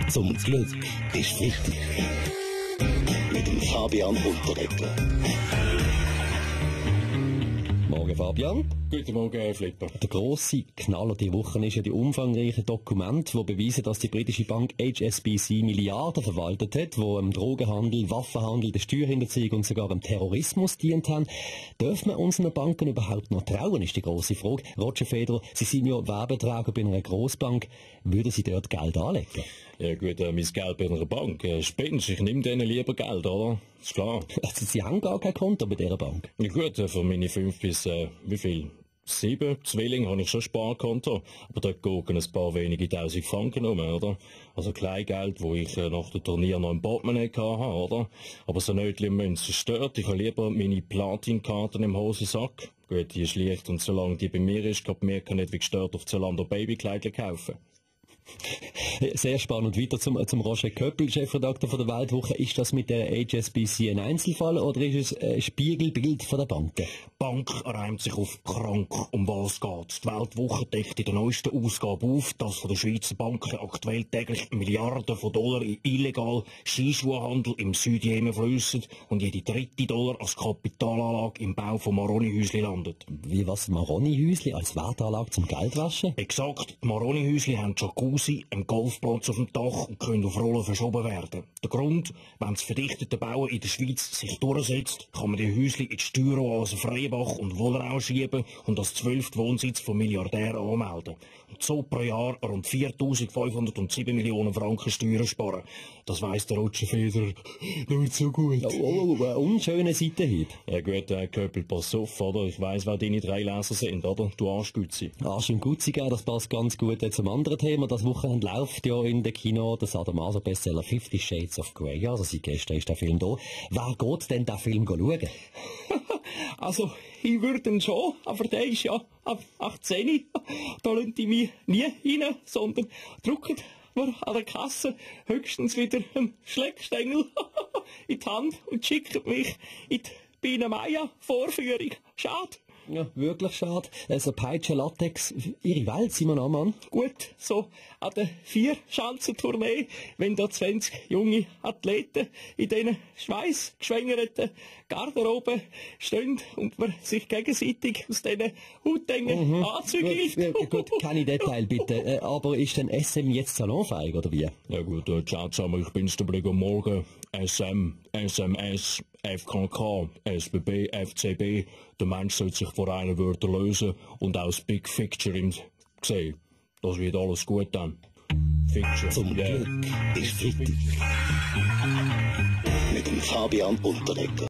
Zum Glück ist Freitag. Mit dem Fabian Unterdecker. Morgen, Fabian. Guten Morgen, Flipper. Der grosse Knaller dieser Woche ist ja die umfangreichen Dokumente, die beweisen, dass die britische Bank HSBC Milliarden verwaltet hat, die dem Drogenhandel, Waffenhandel, der Steuerhinterziehung und sogar dem Terrorismus dient haben. Dürfen wir unseren Banken überhaupt noch trauen, ist die grosse Frage. Roger Federer, Sie sind ja Werbeträger bei einer Grossbank. Würden Sie dort Geld anlegen? Ja gut, mein Geld bei einer Bank. Spinnst, ich nehme denen lieber Geld, oder? Ist klar. Also Sie haben gar kein Konto bei dieser Bank? Ja gut, für meine 5 bis, wie viel? 7 Zwillinge habe ich schon Sparkonto, aber dort gucken ein paar wenige tausend Franken um, oder? Also Kleingeld, wo ich nach dem Turnier noch im Portemonnaie hatte, oder? Aber so Nötchen Münzen stört. Ich habe lieber meine Platinkarten im Hosensack. Gut, die ist leicht und solange die bei mir ist, kann mir nicht wie gestört auf Zalando Babykleidchen kaufen. Sehr spannend. Weiter zum Roger Köppel, Chefredakteur von der Weltwoche. Ist das mit der HSBC ein Einzelfall oder ist es ein Spiegelbild von der Banken? Die Bank reimt sich auf krank. Um was geht's? Die Weltwoche deckt in der neuesten Ausgabe auf, dass von den Schweizer Banken aktuell täglich Milliarden von Dollar in illegal Skischuhhandel im Südjemen fliessen und jede dritte Dollar als Kapitalanlage im Bau von Maroni-Häusli landet. Wie was, Maroni-Häusli als Wertanlage zum Geldwaschen? Exakt, die Maroni-Häusli haben Jacuzzi, einen Golfplatz auf dem Dach und können auf Rollen verschoben werden. Der Grund, wenn das verdichtete Bauen in der Schweiz sich durchsetzt, kann man die Häusli in die Steueroase Freibach und Wollerau schieben und als 12. Wohnsitz von Milliardären anmelden. Und so pro Jahr rund 4.507 Millionen Franken Steuern sparen. Das weiss der Roger Federer nur zu gut. Ein unschöner Seitenhieb. Ja gut, Köppel, pass auf, oder? Ich weiss, wer deine 3 Leser sind, oder? Du Arschgützi. Arsch und Gutzi, das passt ganz gut zum anderen Thema. Das Wochenende läuft ja in der Kino der Sadomaso-Bestseller 50 Shades of Grey. Also seit gestern ist der Film da. Wer geht denn den Film schauen? Also, ich würde ihn schon, aber der ist ja ab 18. Da lassen die mich nie rein, sondern drücken mir an der Kasse höchstens wieder einen Schleckstängel in die Hand und schicken mich in die Biene Maya Vorführung. Schade. Ja, wirklich schade. Also Peitsche, Latex, Ihre Welt, Simon Ammann. Gut, so an der 4-Schanzentournee, wenn da 20 junge Athleten in diesen schweißgeschwängerten Garderoben stehen und man sich gegenseitig aus diesen hautengen Anzügen hilft. Gut, keine Detail bitte. Aber ist denn SM jetzt salonfähig, oder wie? Ja gut, ciao zusammen, ich bin's, der Blick am Morgen. SM, SMS, FKK, SBB, FCB. Der Mensch sollte sich vor einen Wörter lösen und auch das Big Picture im sehen. Das wird alles gut dann. Fiction. Zum Glück ist Freitag. Mit dem Fabian Unterdecker.